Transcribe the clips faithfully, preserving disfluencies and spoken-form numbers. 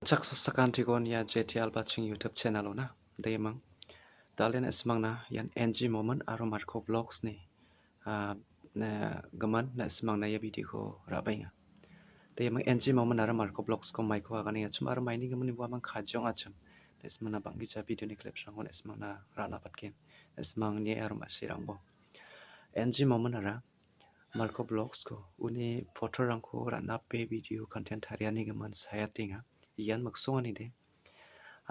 Chaksasakantigon ia J T Albaching YouTube channel-ona. Daimang. Dalen ismangna ian N G Momin aro Marco Vlogs-ni, ah, ne, gimin na ismangna ia video-ko ra·baenga. Daimang N G Momin aro Marco Vlogs-ko maiko agane achim aro maini gimin uamang kajiong achim. Na ismangna bang·gija video-ni clips-rangko na ismangna ra·na patgen. Na ismangni aro ma·sirangbo. N G Momin ara Marco Vlogs-ko uni photo-rangko ra·nape video content tarianigimin sayatenga. Ian miksonganide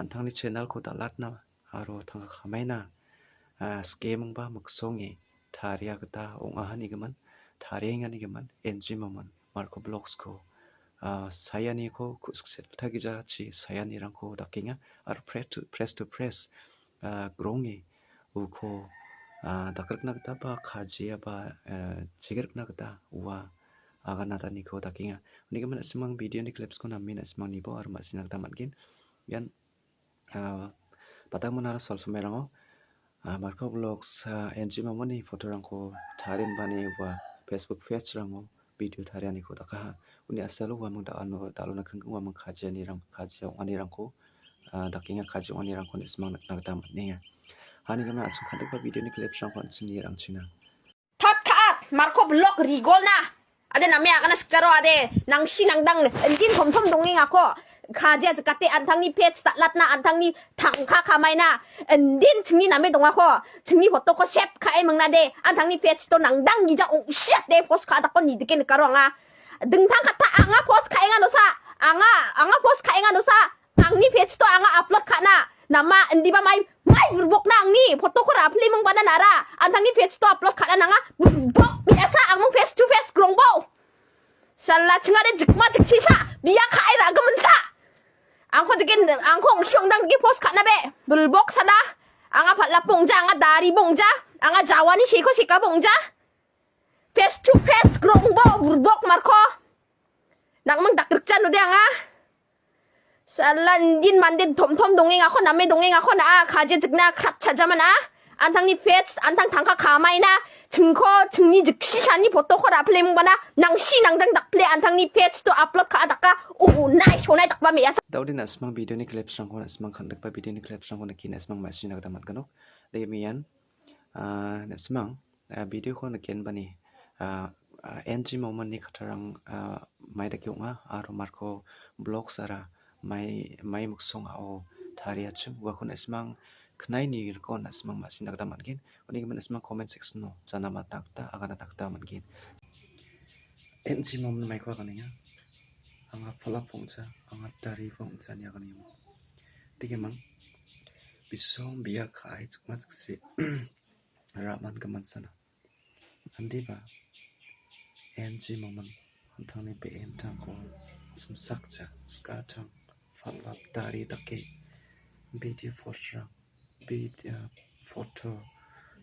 an·tangni channel-ko dal·atna aro tangka kamaina, ah, scam-ba miksonge taria gita ong·ahanigimin, tarienganigimin, N G Momin Marco Vlogs-ko, ah, sayaniko ku-, siksiltagijachi sayanirangko dakenga aro press to, press to press, ah, grongni uko, ah, dakrikna gita ba kajia ba, eh, chegrikna gita ua aganataniko dakenga. Unigimin na·simang video-ni clips-ko name na·simang nibo aro ma·sina gita man·gen. Ian, ah, patangmon aro salsomairango, ah, Marco Vlogs, ah, N G Momin-ni photo-rangko tarinbani ua Facebook page-rango video tarianiko dakaha. Uni a·salo uamang da·ano, dal·ona kingking uamang kajianirang-, kajia ong·anirangko, ah, dakenga, kajia ong·anirangko na·simang nikna gita man·enga. Hani gimin an·ching kandikba video-ni clips-rangko an·ching nirangchina. Thot ka·at, Marco Vlog rigolna. Ade name agana sikjaro ade, nangsi nangdang, indin tomtom dongengako. Kajia jikate an·tangni page dal·atna, an·tangni tangka kamaina, indin chingni name dongako, chingni photo-ko sep ka·e mingnade, an·tangni page-to nangdang gija ong·siatde post ka·dako nidike nikaro anga. Dingtang kata anga post ka·enga nosa, anga, anga post ka·enga nosa, angni page-to anga upload ka·na, nama indiba mai, mai burbokna angni photo-ko ra·pile mingbana nara, an·tangni page-to upload ka·na nanga, burbok me·asa angmung face to face grongbo. Sala chingade jikma jiksisa, bia ka·e ra·giminsa. Angko dike, angko ong·siongdang dike post ka·na be. Bilbok sala. Anga pal·lapo ong·ja, anga daribo ong·ja, anga jawani seko sekabo ong·ja. Face to face grongbo, burbok Marco. Nangmang dakrikja node anga. Sala indin mande tomtom dongengako, name dongengako na·a, kaje jikna krap chajaman a. An·tangni page, an·tang tangka kamaina, chingko, chingni jiksisani photo-ko ra·pile mingbana, nangsi nangdang dakpile an·tangni page-to upload ka·a daka, unai sonai dakba me·asa. Daode na·simang video-ni clips-rangko, na·simang kandikba video-ni clips-rangko nike na·simang ma·sina gita man·gnok. Demian, ah, na·simang, ah, video-ko nikenbani, ah, ah, N G Momin-ni kattarang, ah, mai dake ong·a, aro Marco Vlogs ara mai, mai miksong a·o tariachim, uako na·simang knaini rikon na·simang ma·sina gita man·gen. Uni gimin na·simang comment section-o jana matna gita, agana gita man·gen. N G Momin maiko aganenga. Anga pal·lapo ong·ja, anga daribo ong·ja ine aganenga. Dikemang, bisong bia ka·e jikma jiksi ra·man gimin sana. Indiba N G Momin an·tangni be·entangko simsakja, skatang, pal·ap dari dake video post-rang, video, photo,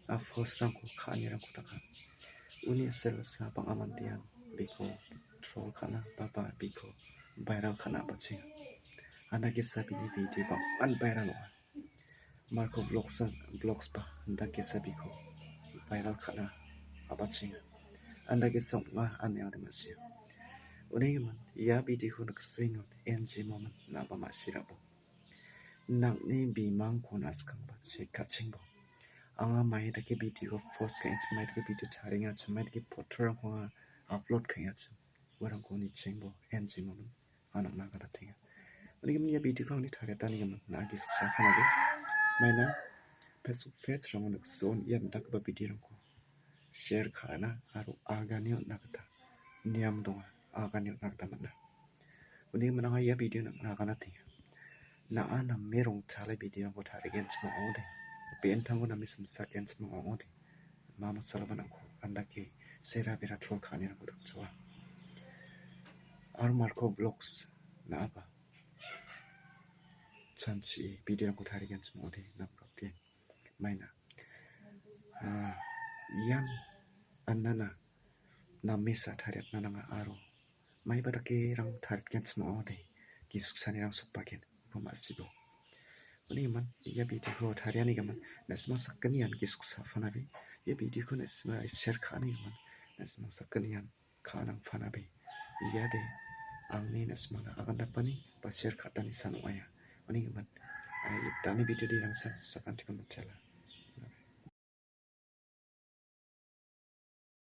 ah, post-rangko ka·anirangko daka. Uni salosa bang·a mandean biko troll ka·na ba, ba biko viral ka·na a·bachenga. Ana gesa bini video bang·an viral ong·a. Marco Vlogs, Vlogs ba, andake sabiko viral ka·na a·bachenga. Andake sa ong·a ine ade ma·sia. Unigimin, ia video-ko niksoengon N G Momin na·ba ma·sirabo. Nang·ni bimangko na·a skangba, chek ka·chengbo. Anga mai dake video-ko post ka·enchim, mai dake video tarienga, chim mai dake photo-rangko anga upload ka·enga, chim. Uarangko nichengbo, N G Momin. Anang nagadatenga. Unigimin ia video-ko angni tariatanigimin na·a gisik sakanade. Maina Facebook page-rango nikson ia indakgipa video-rangko share ka·na aro agane on·na gita niam donga, agane on·na gita man·a. Unigimin anga ia video-ko naganatenga. Na·a name rongtale video-rangko tarigenchim ong·ode. Be·entangko name simsakenchim ong·ode. Ma masaloba nang·ko andake sera bera troll ka·anirangko dakjoa. Aro Marco Vlogs na·aba chanchi video-rangko tarigenchim ong·ode namrokde maina. Ah, ian anana namesa tariatna nanga aro maiba dakerang tariatgenchim ong·ode, gisik sanirang sokbagen, uko ma·sibo. Unigimin, ia video-ko tarianigimin, na·simang sakgnian gisik sapanabe, ia video-ko na·simang share ka·anigimin, na·simang sakgnian ka·anang panabe. Iade, angni na·simangna agandapani ba share ka·atani san ong·aia. Uni gimin, ah, dani video-de rangsan sakantikon mitela.